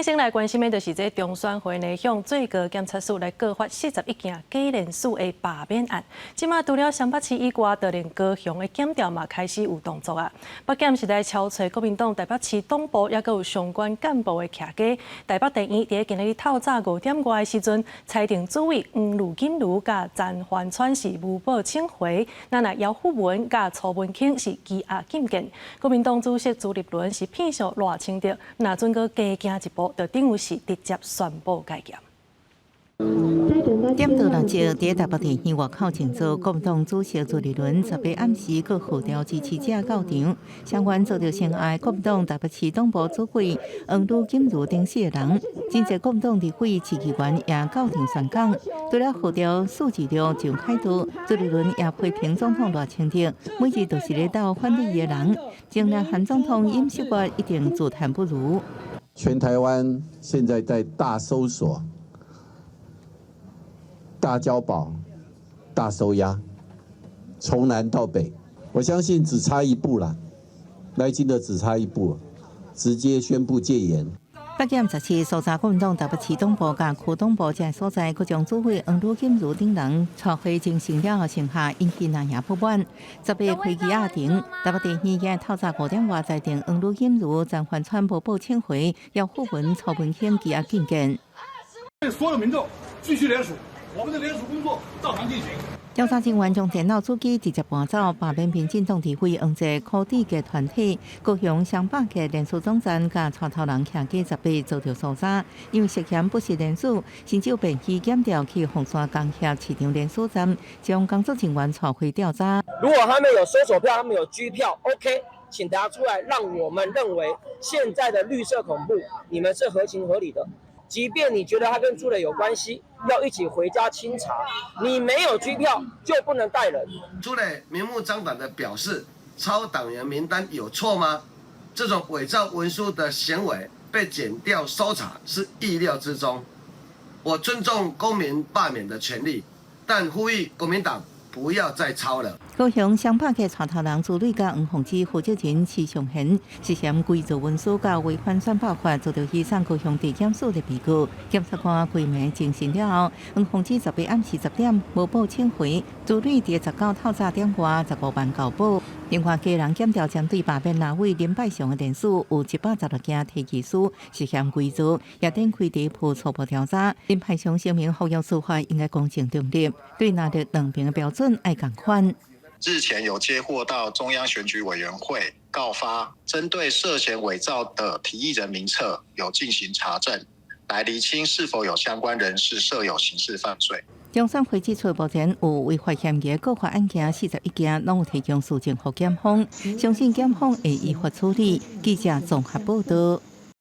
先來關心的就是這中選會呢，向最高檢察署來告發41件假連署的罷免案。這馬除了雙北市以外，就連高雄的檢調嘛開始有動作啊。北檢是來敲揣國民黨台北市黨部，抑閣有相關幹部的徛家。台北地院佇今仔日透早5點外的時陣，裁定主委黃呂錦茹佮陳寰川是無報請回，那若姚富文佮曹文卿是羈押禁見。國民黨主席朱立倫是聘上賴清德，若準閣加行一步，就等於是直接宣布解嚴。點到六鐘，佇台北地院外口靜坐，國民黨主席朱立倫18暗時閣號召支持者到場，聲援遭著性愛國民黨台北市黨部主委黃呂錦茹等四個人，真濟國民黨立委、市議員也到場宣講。除了號召數字六上凱道，朱立倫也批評總統賴清德，每日都是咧鬥反對伊的人，前南韓總統尹錫悅一定自嘆不如。全台灣現在在大搜索、大交保、大收押，從南到北，我相信只差一步啦，賴清德只差一步，直接宣布戒嚴。北檢17搜查國民黨台北市黨部佮區黨部這所在，閣將主委黃呂錦茹等人帶回偵訊了後，剩下引起難也不滿。18開羈押庭，台北地院今透早5點外裁定黃呂錦茹、陳寰川無報請回，姚富文、曹文卿羈押禁見。所有民眾繼續聯署，我們的聯署工作照常進行。調查人員將電腦主機直接搬走，罷免民進黨立委黃捷、柯志傑團體，高雄雙北的連署總站佮帶頭人徛家18遭著搜查，因為涉嫌不實連署，新竹便衣檢調去鳳山工協市場連署站，將工作人員帶回調查。如果他們有搜索票，他們有拘票，OK，請大家出來，讓我們認為現在的綠色恐怖，你們是合情合理的。即便你覺得他跟朱磊有關係，要一起回家清查，你沒有拘票就不能帶人。朱磊明目張膽的表示抄黨員名單有錯嗎？這種偽造文書的行為被檢調搜查是意料之中。我尊重公民罷免的權利，但呼籲國民黨不要再抄了。高雄雙北的帶頭人朱磊佮黃鳳芝負責人徐尚賢涉嫌偽造文書佮違反選罷法，遭到移送高雄地檢署的被告。檢察官規暝偵訊了後，黃鳳芝18暗時10點無報請回，朱磊佇19透早點外15萬交保。另外，基隆檢調針對罷免立委林百祥的連署有116件提起書涉嫌偽造，也展開第一步初步調查。林百祥聲明，服用司法應該公正中立，對藍綠兩邊的標準愛仝款。日前有接獲到中央選舉委員會告發，針對涉嫌偽造的提議人名冊有進行查證，來釐清是否有相關人士涉有刑事犯罪。中選會指出，目前有違法嫌疑告發案件41件，攏有提供書證予檢方，相信檢方會依法處理。記者綜合報道。